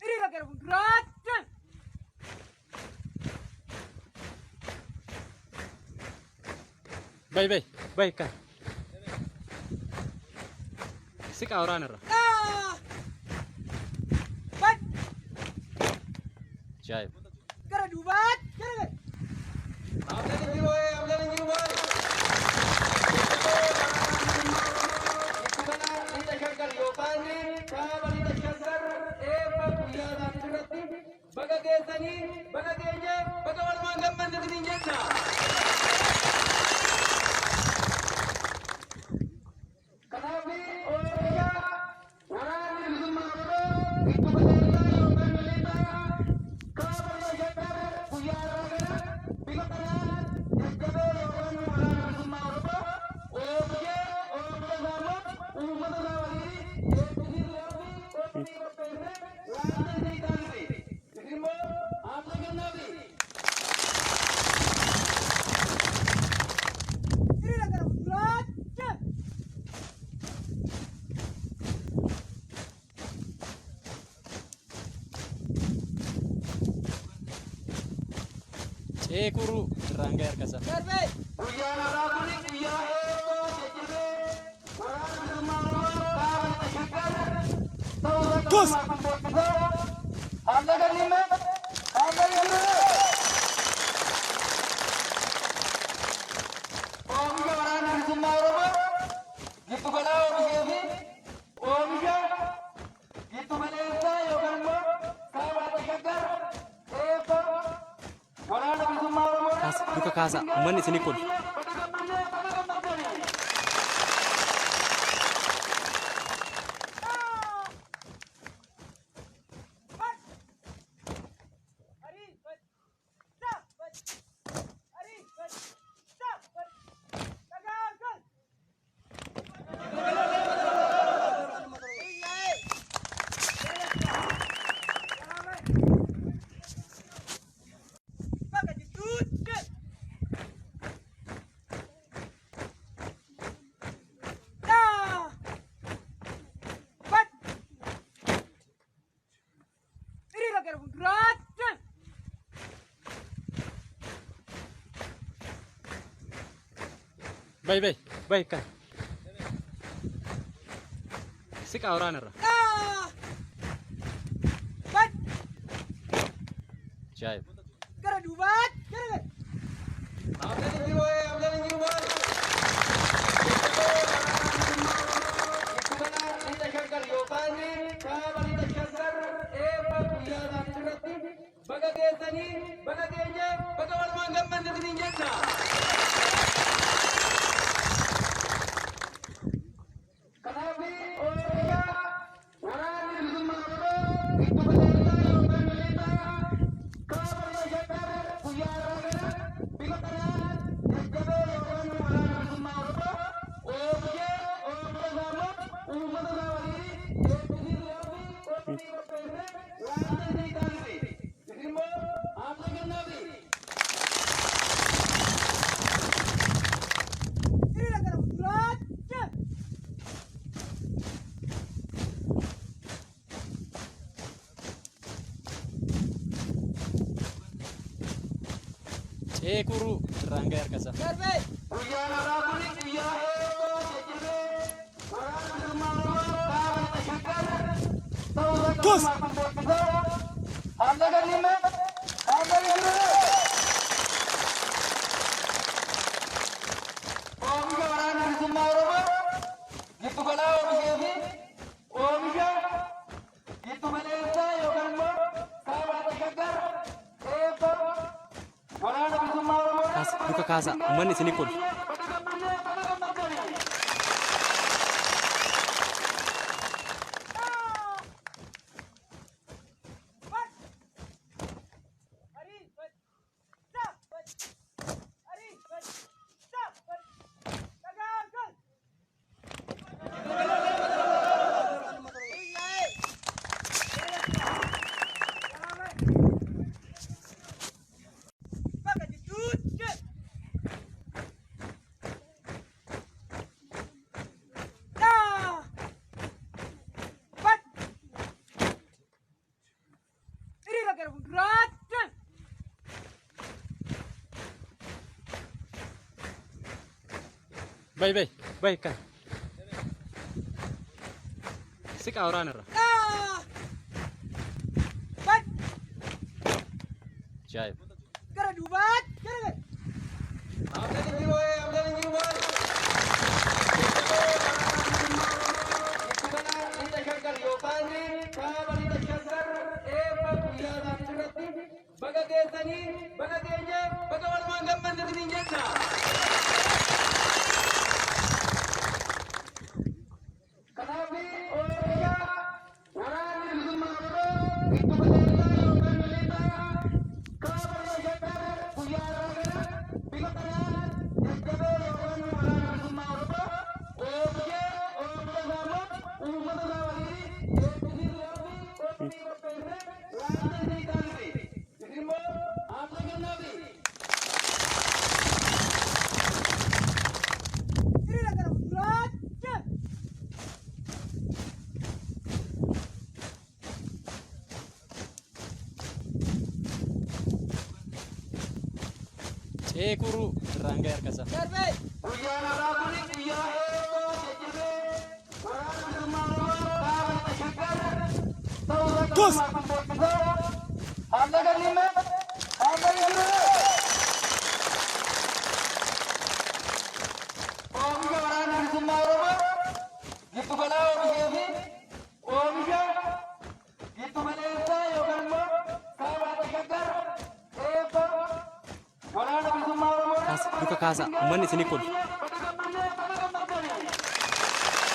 Hiriira gara fuulduraatti. Bayi bayi bayi kana. Siqaa waraanarra. Ajaa'ib. Gara duubaatti gara. Baga geessanii, baga geenye, baga walumaan gammanne isiniin jecha. Kanaaf oomisha waraanni bilisummaa Oromoo giddu galeessaa yookaan lixaa kaaba lixa shaggar guyyaa har'aa kana bifa kanaan jajjabee yookaan waraana bilisummaa Oromoo oomishee oomisha isaa immoo uummata isaa waliin eebbisiisuudhaaf qophii qopheessee waan isinii taasise. Isin immoo haamsa kennaafi. Hiriira gara fuulduraatti. Ceekuruu irraan ga'e harkasaa. Darbee. Guyyaan har'aa kun guyyaa eeboo jajjabee waraana bilisummaa Oromoo kaaba lixa shaggar ta'uu isaa kun beeksisee haala galime haala galime. Oomisha waraana bilisummaa Oromoo giddu galaa oomishee fi oomisha giddu galeessaa yookaan immoo kaaba lixa shaggar eebba waraana bilisummaa Oromoo. Luka kaasaa, uummanni isinii kolfa. Baga gammannee, baga gammaddanii. Hiriira gara fuulduraatti. Bayi, bayi, bayi kan. Siqaa waraanarra. Bad. Ajaa'iba. Gara duubaatti. Gara gara. Abdan hin jiru, abdan hin jiru maal? Giddugala Lixa Shaggar yookaan Kaaba Lixa Shaggar eebba guyyaa isaanii irratti baga geessanii, baga geenye, baga walumaan gammanne isiniin jenna. Kanaaf oomisha Waraanni Bilisummaa Oromoo giddu galeessaa yookaan lixa Kaaba Lixa Shaggar guyyaa har'aa kana bifa kanaan jajjabee yookaan Waraana Bilisummaa Oromoo oomishee, oomisha isaa immoo uummata isaa waliin eebbisiisuudhaaf qophii qopheessee waanta isinii taasise. Isin immoo haamsa kennaafi. Hiriira gara fuulduraatti. Ceekuruu irraan ga'e harkasaa. Darbee. Guyyaan har'aa kun guyyaa eebboo jajjabee Waraana Bilisummaa Oromoo Kaaba Lixa Shaggar ta'uu isaa qabatamaa kun beeksisaa. Haamsa kennimme, haamsa kennimme. Oomisha Waraana Bilisummaa Oromoo giddu galaa oomishee fi oomisha giddu galeessaa yookaan immoo Kaaba Lixa Shaggar eebba Waraana Bilisummaa Oromoo. Kaasa, luka kaasaa, uummanni isinii kolfa. Baga gammannee, baga gammaddanii. Bad. Ari. Bad. Sa. Bad. Ari. Bad. Sa. Bad. Dhagaa gal. Bakka jidduutti. Daa. Bad. Hiriira gara fuulduraatti. Bayi, bayi, bayi kan. Siqaa waraanarra. Daa. Bad. Ajaa'iba. Gara duubaatti. Gara gara. Abdan hin jiru, abdan hin jiru maal? Giddugala Lixa Shaggar yookaan Kaaba Lixa Shaggar eebba guyyaa isaanii irratti baga geessanii, baga geenye, baga walumaan gammanne isiniin jenna. Kanaaf oomisha Waraanni Bilisummaa Oromoo giddu galeessaa yookaan lixa Kaaba Lixa Shaggar guyyaa har'aa kana bifa kanaan jajjabee yookaan Waraana Bilisummaa Oromoo oomishee, oomisha isaa immoo uummata isaa waliin eebbisiisuudhaaf qophii qopheessee waanta isinii taasise. Isin immoo haamsa kennaafi. Hiriira gara fuulduraatti. Ceekuruu irraan ga'e harkasaa. Darbee. Guyyaan har'aa kun guyyaa eebboo jajjabee Waraana Bilisummaa Oromoo Kaaba Lixa Shaggar ta'uu isaa qabatamaa kun beeksisaa. Haamsa kennimme, haamsa kennimme. Oomisha Waraana Bilisummaa Oromoo giddu galaa oomishee fi oomisha giddu galeessaa yookaan immoo Kaaba Lixa Shaggar eebba Waraana Bilisummaa Oromoo. Kaasa uummanni isinii kolfa. Baga gammannee, baga gammaddanii.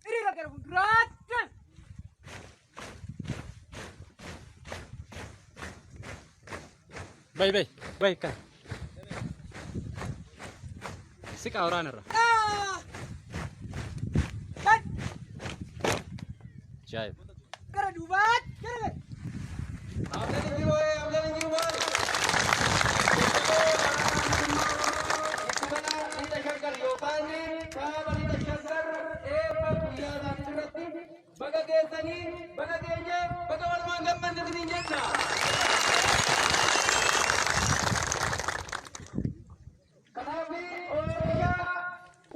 Hiriira gara fuulduraatti. Bayi bayi bayi kana. Siqaa waraana irra. Ajaa'iba. Gara duubaatti gara gara. Baga geessanii, baga geenye, baga walumaan gammanne isiniin jenna. Kanaaf oomisha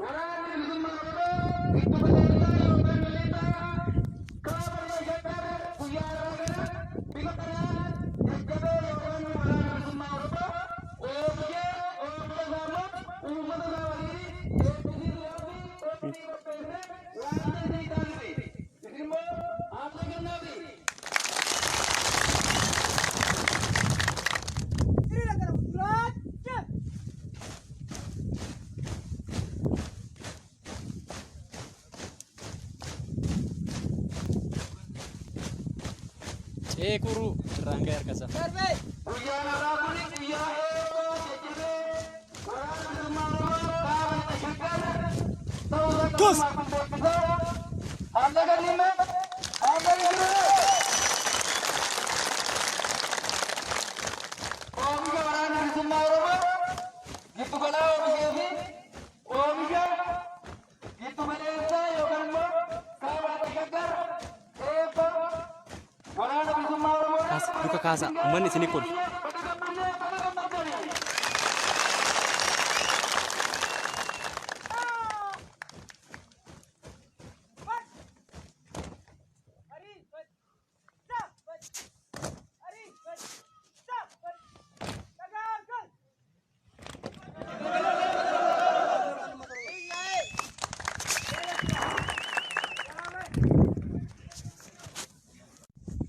waraanni bilisummaa Oromoo giddu galeessaa yookaan lixaa kaaba lixa Shaggar guyyaa har'aa kana bifa kanaan jajjabee yookaan waraana bilisummaa Oromoo oomishee oomisha isaa immoo uummata isaa waliin eebbisiisuudhaaf qophii qopheessee waan isinii taasise. Isin immoo haamsa kennaafi. Hiriira gara fuulduraatti. Ceekuruu irraan ga'e harka isaa. Darbee. Guyyaan har'aa kun guyyaa eebbaa jajjabee waraana bilisummaa Oromoo kaaba lixa Shaggar ta'uu isaa qabatamaa kan beeksisaa. Haamsa kennimme, haamsa kennimme. Oomisha waraana bilisummaa Oromoo giddu galaa oomishee fi oomisha giddu galeessaa yookaan immoo kaaba lixa Shaggar eebba waraana bilisummaa Oromoo. Kaasa luka kaasa uummanni isinii kolfa. Baga gammannee, baga gammaddanii.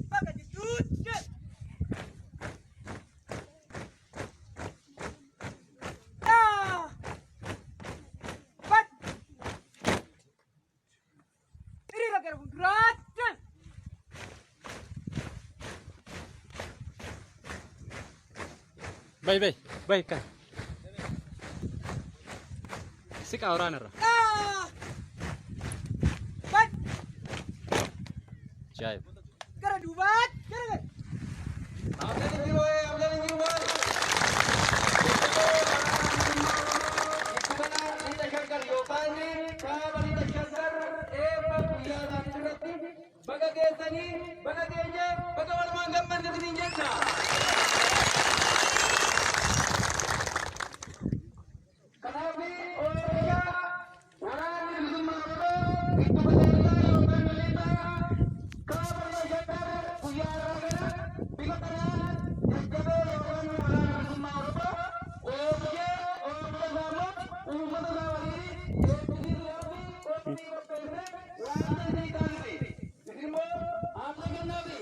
Bakka jidduutti. Hiriira gara fuulduraatti. Bayi bayi bayi kana. Siqaa waraana irra. Ajaa'iba. Gara duubaatti gara gara. Baga geessanii, baga geenye, baga walumaan gammanne isiniin jenna. Kanaaf oomisha waraanni bilisummaa Oromoo giddu galeessaa yookaan lixaa kaaba lixa Shaggar guyyaa har'aa kana bifa kanaan jajjabee yookaan waraana bilisummaa Oromoo oomishee oomisha isaa immoo uummata isaa waliin eebbisiisuudhaaf qophii qopheessee waan isinii taasise. Isin immoo haamsa kennaafi.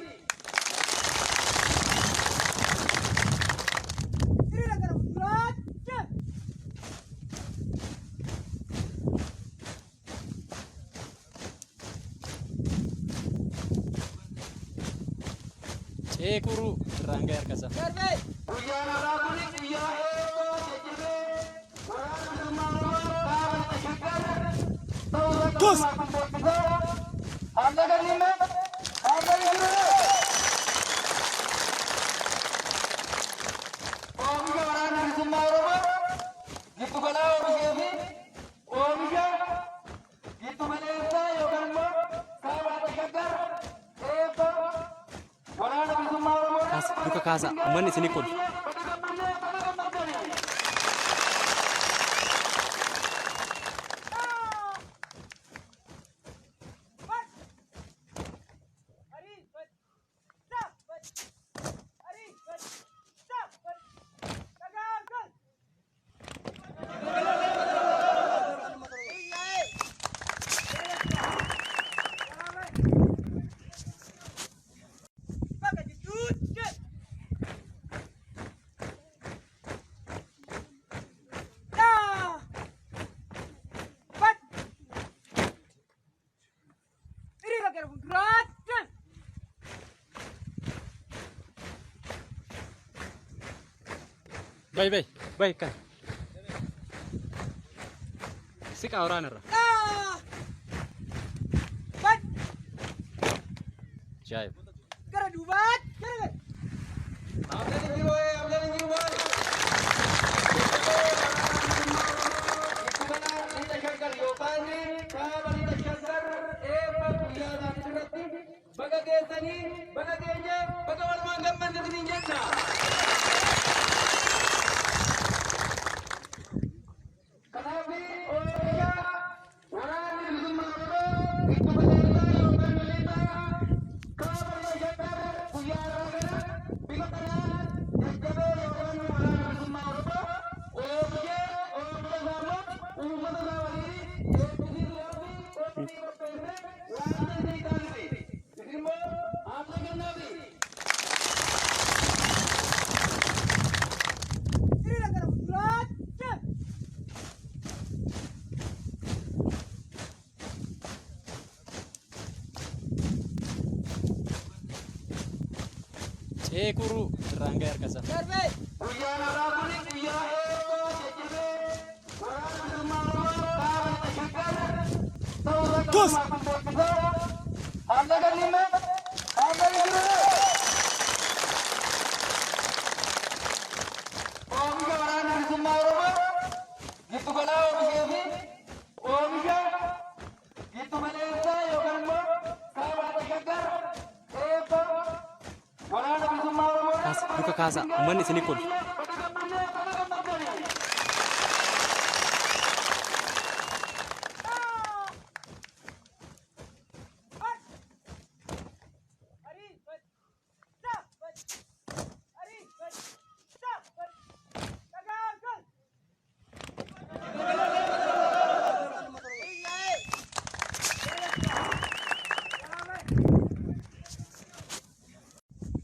Hiriira gara fuulduraatti. Ceekuruu irraan ga'e harka isaa. Darbee. Guyyaan har'aa kun guyyaa eebbaa jajjabee waraana bilisummaa Oromoo kaaba lixa Shaggar ta'uu isaa qabatamaa kan beeksisaa. Haamsa kennimme, haamsa kennimme. Oomisha waraana bilisummaa Oromoo giddu galaa oomishee fi oomisha giddu galeessaa yookaan immoo kaaba lixa Shaggar eebba waraana bilisummaa Oromoo. kaasa. Uummanni isinii kolfa. Baga gammannee, baga gammaddanii. Hiriira gara fuulduraatti. Bayi bayi bayi kan. Siqaa waraanarra. Bad Ajaa'iba. gara duubaatti gara Baga geessanii, baga geenye, baga walumaan gammanne isiniin jenna. Kanaaf oomisha waraanni bilisummaa Oromoo itti fayyadamaa yookaan miliixaa kaaba shaggar guyyaa har'aa kana bifa kanaan jajjabee yookaan waraana bilisummaa Oromoo oomishee oomisha isaa immoo uummata isaa waliin eebbisiisuudhaaf qophii qopheessee waan isinii taasise. Isin immoo haamsa kennaafi. Hiriira gara fuulduraatti. Ceekuruu irraan ga'e harkasaa. Darbee. Guyyaan har'aa kun guyyaa eebboo jajjabee waraana bilisummaa Oromoo kaaba lixa shaggar ta'uu isaa qabatamaan kun beeksisee haala gannimme haala gannimme. Oomisha waraana bilisummaa Oromoo giddu galaa oomishee fi oomisha giddu galeessaa yookaan immoo kaaba lixa shaggar eebba waraana bilisummaa Oromoo. Kaasa luka kaasa. Uummanni isinii kolfa. Baga gammannee, baga gammaddanii.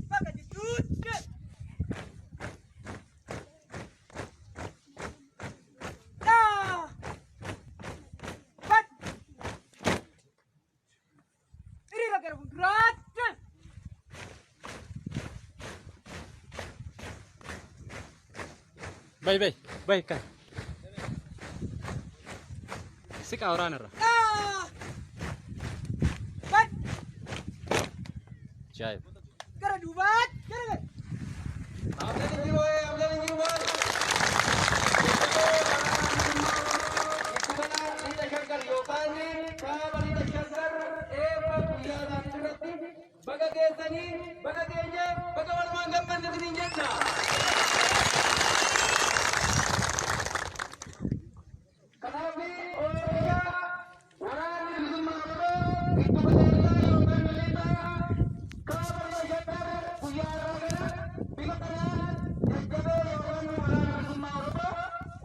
Bakka jirtuutti. Bad. Hiriira gara fuulduraatti. Bayi bayi bayi kan. Siqaa waraanarra. Bad Ajaa'iba. gara duubaatti gara. Baga geessanii, baga geenye, baga walumaan gammanne isiniin jenna. Kanaaf oomisha waraanni bilisummaa Oromoo giddu galeessaa yookaan miliixaa kaaba lixa shaggar guyyaa har'aa kana bifa kanaan jajjabee yookaan waraana bilisummaa Oromoo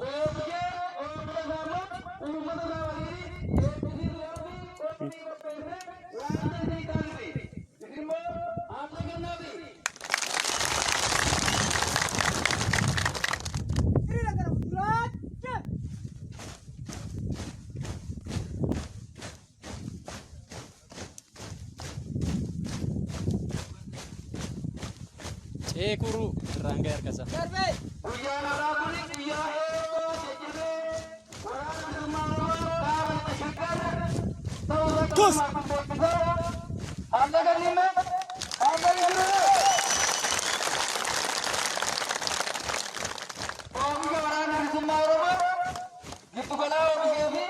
oomishee oomisha isaa immoo uummata isaa waliin eebbisiisuudhaaf qophii qopheessee waan isinii taasise. Isin immoo haamsa kennaafi. Hiriira gara fuulduraatti. Ceekuruu irraan ga'e harkasaa. Darbee. Guyyaan har'aa kun guyyaa eebboo jajjabee waraana bilisummaa Oromoo kaaba lixa shaggar ta'uu isaa qabatamaan kun beeksisee haala gannimme haala gannimme. Oomisha waraana bilisummaa Oromoo giddu galaa oomishee fi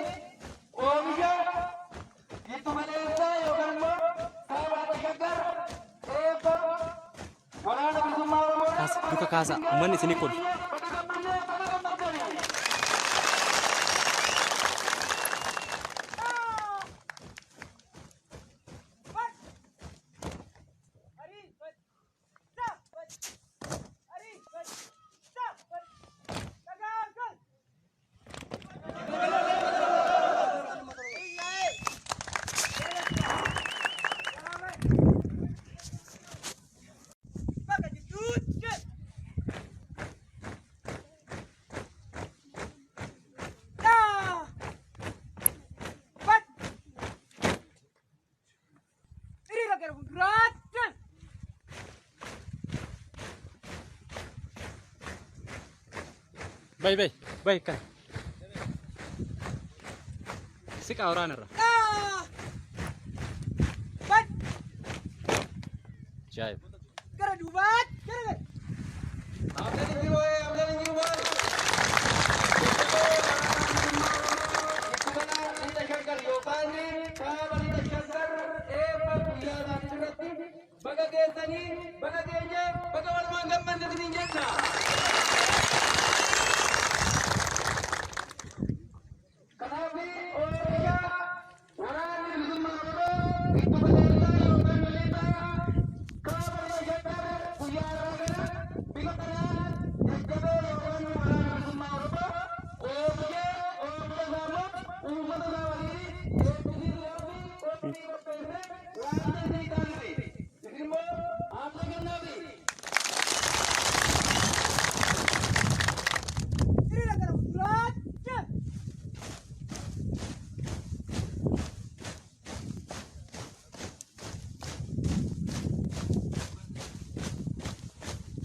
oomisha giddu galeessaa yookaan immoo kaaba lixa shaggar eebba waraana bilisummaa Oromoo. Dhukaasaa uummanni isinii kolfa. Baga gammannee, baga gammaddanii. Bayi bayi bayi kana. Siqaa waraanarra. Ajaa'iba. Gara duubaatti gara Baga geessanii, baga geenye, baga walumaan gammanne isiniin jenna. Kanaaf Oromiyaa waraanni bilisummaa Oromoo giddu galeessaa yookaan lixaa kaaba shaggar guyyaa har'aa kana bifa kanaan jajjabee yookaan waraana bilisummaa Oromoo oomishee oomisha isaa immoo uummata isaa waliin eebbisiisuudhaaf qophii qopheessee waamicha isinii taasise. Isin immoo haamsa kennaafi. Hiriira gara fuulduraatti.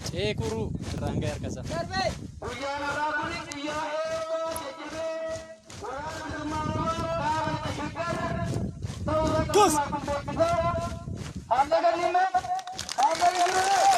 Ceekuruu irraan ga'e harkasaa. Darbee. Guyyaan har'aa kun guyyaa eeboo jajjabee waraana bilisummaa Oromoo kaaba lixa shaggar ta'uu isaa qabatamaan kun beeksisaa. Haamsa kennimme, haamsa kennimme.